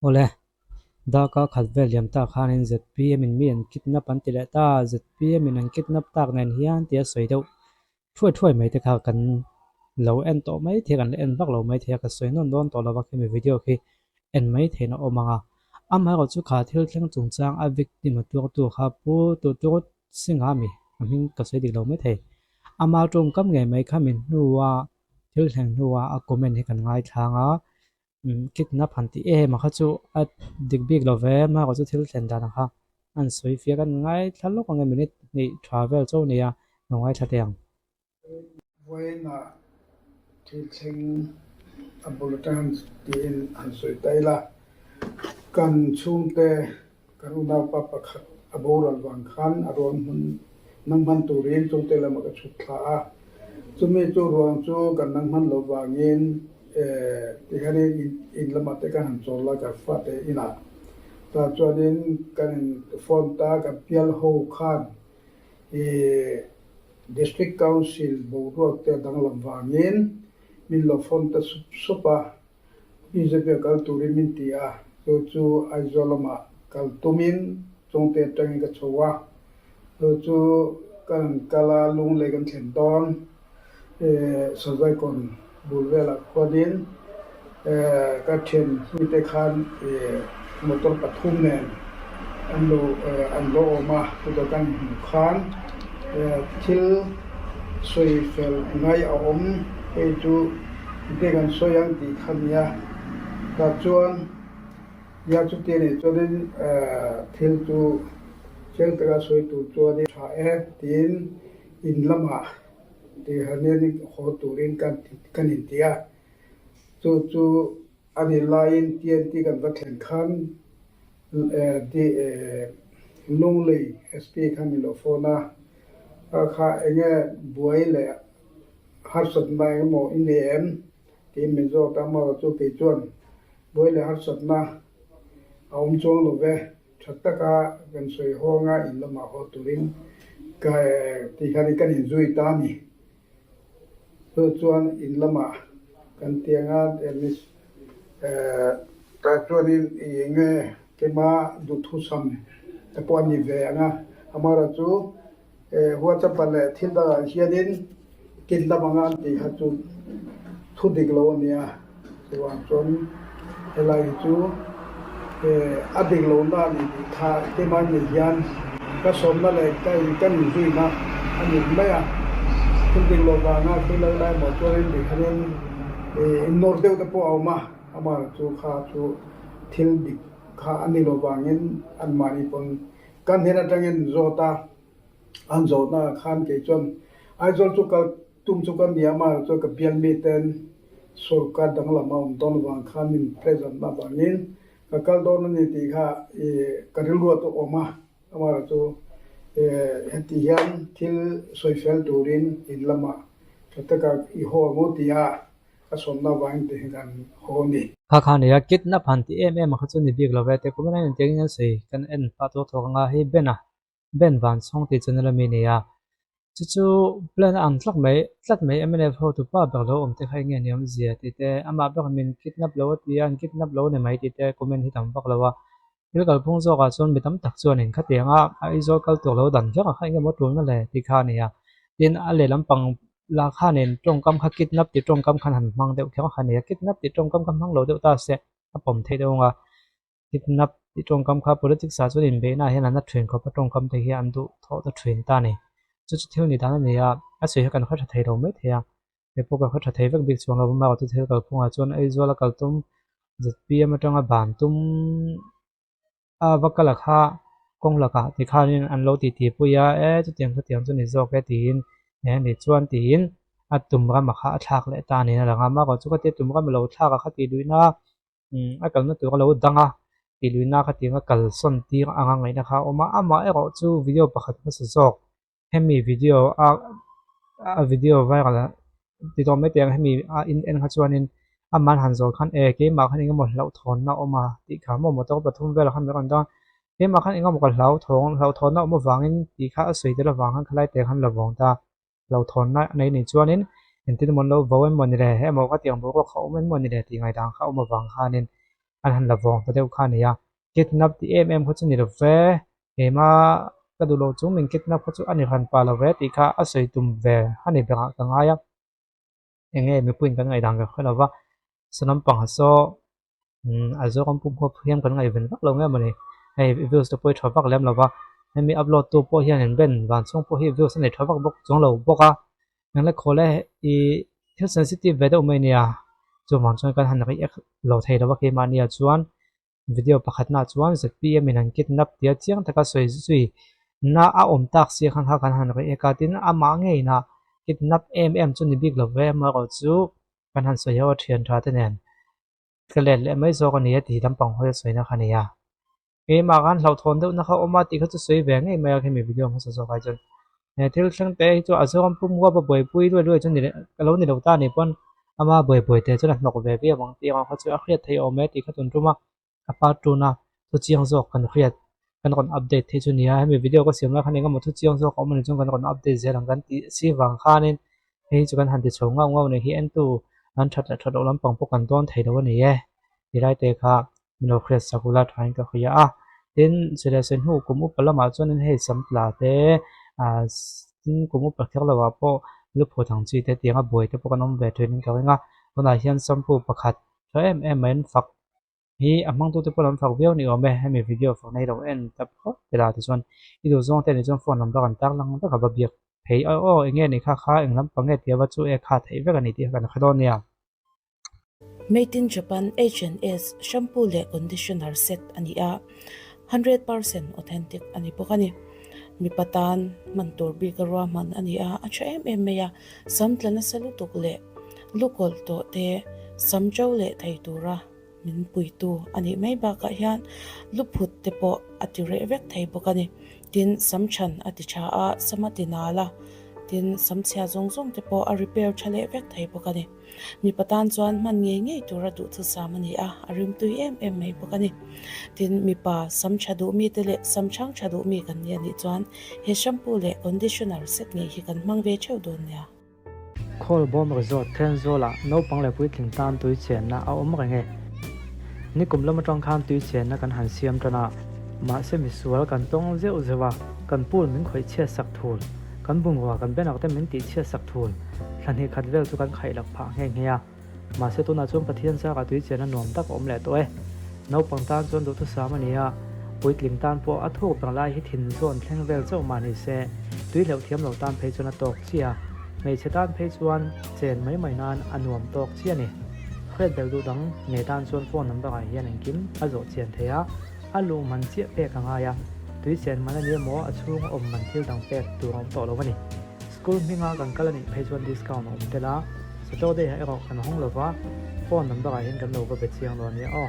Awle, darkar khat vel liam tak khanin zpm in mi an kidnap an ti leh ta, zpm in an kidnap tak nen hian tia sawi deuh thuai thuai mai te kha kan lo en tawh mai thei a, kan la en vak lo mai thei a, ka sawi nawn dawn tawh lo va khemi video khi en mai theihna awm ang a. Amaherawhchu chu kha thil thleng chungchang a victim a tuartu kha Pu Tutur Singh-a mi a hming ka sawi dik lo mai thei. Ama tawngkam ngei mai kha min hnua thil thleng hnua a comment hi kan ngaithlang a. Kidnap han tih em a kha chu a dik bik lo ve amaherawh chu thil thlen dan ang kha an sawi fiah kan ngaithla lawk ang e minute hnih tha vel chauh a ni a lo ngaithla teh ang. Vawiinah thil thleng a bul atang han tiin han sawi ta ila, kan chhungte kan unaupa pakhat a boral vang khan a ruang hmun nang hman turin chungte lamah ka chhuk thla a, chumi chu ruang chu kan nang hman loh vangin tikhanin in lamah te kan han chawl a ka fate inah tah chuanin kan in phone ta kan pial ho khan ih District Council boruak te a danglam vangin min lo phone ta sup sup a. Bjp a kal turin min ti a, chu chu Aizawl lamah kal tumin Chawngte atangin ka chho a, chu chu kan kal a, Lunglei kan thlen dawn Sazaikawn bul velah khuanin ka thian hluite khan motor pathum nen an lo an lo awm a, chutah kan hmuh khan thil sawi fel ngai a awm hei chu. Engtin kan sawi ang tih kha nia. Tah chuan ya chuti a nih chuanin thil chu chiang taka sawi tur chuanin tha e tiin in lamah tihhanin haw turin kan inti a. Chu chu a nih laiin TNT kan va thlen khan Lunglei SP kha min lo phone a, kha enge buai leh Harsatna engemaw i nei em? tiin min zawt a, amaherawh chu kei chuan buai leh harsatna a awm chuang lo ve, tha taka kan sawi hawnga in lamah haw turin ka tih khan kan inzui ta a ni. Chu chuan in lamah kan tiang a, tah chuanin i enge keima duhthusam te pawh a ni ve ang a, amaherawh chu WhatsApp ah leh thil dangah hianin kin lam anga an tih kha chu thu dik lo a nia. Chuvang chuan helai hi chu a dik lohna a nih tih kha keimah ni hian ka sawmna leh ka kan inzuina a ni mai a. Thil dik loh vanga thil lal lai maw chuanin ti khanin innawr deuh te pawh a awm a, amaherawhchu chu kha chu thil dik kha a ni loh vangin anmahni pawn Kan hnen atangin zawt a, an zawhna ah khan kei chuan Aizawl chu kal tum chu ka nia amaherawh chuan ka bial mi ten sorkar danglam a awm dawn avang khan min present na avangin ka kal dawn a ni tih kha ka rilru a awm a, amaherawh chu heti hian thil sawi fel turin in lamah tha taka i haw ang u tia Ka sawmna avangin tih hi kan haw a ni. Kha kha nia, kidnap han ti em em a kha chu ni bik lo ve, te kum in a intiangin an sawi kan en pah tawk tawk anga hei Ben a, Ben van chhawng tih channel ami nia. Chu chu plan a ang tlak mai, tlat mai mnf ho tupa ber lo awm te kha enge ni awmzia tih te, amah ber min kidnap lo a ti a, an kidnap lo a ni mai tih te comment hi tam vak lo a. Thil kalphung zawkah chuan mi tam tak chuanin khatiang a Aizawl kal tur lo dan vek a kha engemaw tulna le tih kha a ni a. Tin, a lehlam pang lah khanin tawngkam kha kidnap tih tawngkam khan han hmang deuh kher a ni a. Kidnap tih tawngkam kha hmang lo deuh ta se a pawm theih deuh ang a. Kidnap tih tawngkam kha politics ah chuan inbeihna ah hian an la thin khawp a, tawngkam te hi an duh thawh ta thin ta a ni. Chu chu thil ni dan a ni a, a sawi kha kan hre tha thei lo mai thei a. He pawh ka tha thei vek bik chuang lo va, amaherawhchu thil kalphungah chuan Aizawl a kal tum zpm atanga ban tum a va kal a kha kawng lakah tikhanin an lo titi pui a, e chutiang chutiang chu ni zawk e tiin he ni chuan tiin a tum ram a kha a thlak leh ta a niin a lang a, amaherawhchu ka tia tum ram a lo thlak a kha tih luihna a kalna tur a lo dang a tih luihna khatiang a kalsawn tir anga ngaihna kha a awm a, amaherawhchu chu video pakhat hmasa zawk. Hemi video a a video viral ah ti tawh mai teh ang hemi a in en kha chuanin aman han zawh khan e keimah khan engemaw hlauhthawnna a awm a tih kha maw motor pathum velah khan min rawn dang a keimah khan engemaw ka hlauthawng hlauhthawnna a awm avangin tih kha a sawi tel avang khan khalai te khan la vawng ta hlauhthawnna a nei nih chuanin engtin emaw an lo vo emaw ni le emaw ka tiang boruak kha a awm emaw ni le tih ngaihdan kha a awm avang khanin. an han la vawng ta deuh kha a ni a. Kidnap tih em em kha chu ni lo ve, keimah ka duh loh chung min kidnap kha chu a ni hran pah lo ve tih kha a sawi tum ve a ni berah ka ngai a. Eng nge mipuiin kan ngaihdan ka hre lo va, saw lampang ah saw umm a zawng pum huap hian kan ngaihven vak lo nge mawni hei views te pawh hi tha vak lem lo va, hemi upload tu pawh hian in ben van chhung pawh hi views a nei tha vak bawk chuang lo bawk a, engla khawl e ih thil sensitive ve deuh mai a nia chuvang chuan kan han react lo thei lo va keimahni ah chuan. Video pakhatnaah chuan zpm in an kidnap tia chiang taka sawi zui na a awm tak sia khan kha kan han react a, tin amah ngeiin a kidnap em em chu ni bik lo ve amaherawh chu kan han sawi ho a thian tha te nen ka let leh mai zawk a ni a tih lampang hawi a sawina kha a ni a. Keimah khan hlauhthawn deuhna kha awm a tih kha chu sawi ve ngei mai a khemi video hmasa zawk ai chuan he thil thleng te hi chu a zawng pum huap a buaipui luai luai chu ni leh ka lo ni lo ta ni pawn Ama buaipui te chuan a hnawk ve viau ang tih ang kha chu a hriat theih awm e tih kha tun tum a, a part tuna thu chiang zawk kan hriat kan rawn update theih chu nia hemi video ka siam lai khan engemaw thu chiang zawk a awm a nih chuan kan rawn update zel ang kan tih si vang khanin hei chu kan han ti chho ngau ngau a nih hi entu an that leh that loh lampang pawh kan dawn thei lo a ni e ti lai te kha min lo hriat sak ula thain ka hria a tin chileh sen hnu kum upa lamah chuanin hei sam tla te ah tin kum upa kher lo ah pawh lu phut ang chi te tianga buai te pawh kan awm ve thin in ka ring a tunah hian shampoo pakhat tha em em mai an fak hi a hmang tu te pawh an fak viau ni awm e hemi video fak na hi lo en ta phawt ila tichuan i duh zawng te nih chuan phone number an tar lang vek a va biak phei aw aw eng nge ni kha kha eng lampang nge tia va chu e kha theih vek a ni tih kha kan hre dawn nia. Made in Japan H&S shampoo leh conditioner set a ni a, 100% authentic a ni bawk a ni. Mipa tan hman tur bik a ruahman a ni a, a tha em em mai a, sam tla nasa lutuk leh lu kawlh tawh te sam to leh thei tura min puitu a nih mai bakah hian lu phut te pawh a ti reh vek thei bawk a ni. Tin, sam chhan a ti tha a, sam a ti nal a, tin sam chhia zawng zawng te pawh a repair tha leh vek thei bawk a ni. Mipa tan chuan hman ngei ngei tura duhthusam a ni a, a rimtui em em mai bawk a ni. Tin, mipa sam tha duh mite leh sam chhang tha duh mi kan ni a nih chuan he shampoo leh conditioner set ngei hi kan hmang ve theuh dawn nia. Khawlbawm Resort Thenzawl-ah naupang leh puitling tan tui chenna a awm reng e. Nikum lam atang khan tui chenna kan han siam tan a, mahse misual kan tawng zeuh zeuh a, kan pool min khawih chhiat sak thul. Kan bungrua kan banner te min tih chhiat sak thul. Thla hnih khat vel chu kan khaih lak phah nghe nghe a. Mahse tunah chuan Pathian chakah tui chian a nuam tak a awm leh tawh e. Naupang tan chuan duhthusam a ni a, puitling tan pawh a thuk ber lai hi thin zawn thleng vel chauh mah ni se, tui hleuh thiam lo tan phei chuan a tawk chiah a. Hmeichhe tan phei chuan chen mai mai nan a nuam tawk chiah a ni. Hriat belh duh dang nei tan chuan phone number ah hian engkim a zawh chian thei a. A luh man chiah pek a ngai a, tui chen man a ni emaw a chhung awm man thil dang pek tur a awm tawh lo a ni. School hminga kan kal a nih phei chuan discount a awm tel a, Saturday ah erawh kan hawng lo va, phone number ah hian kan lo va be chiang dawn nia aw.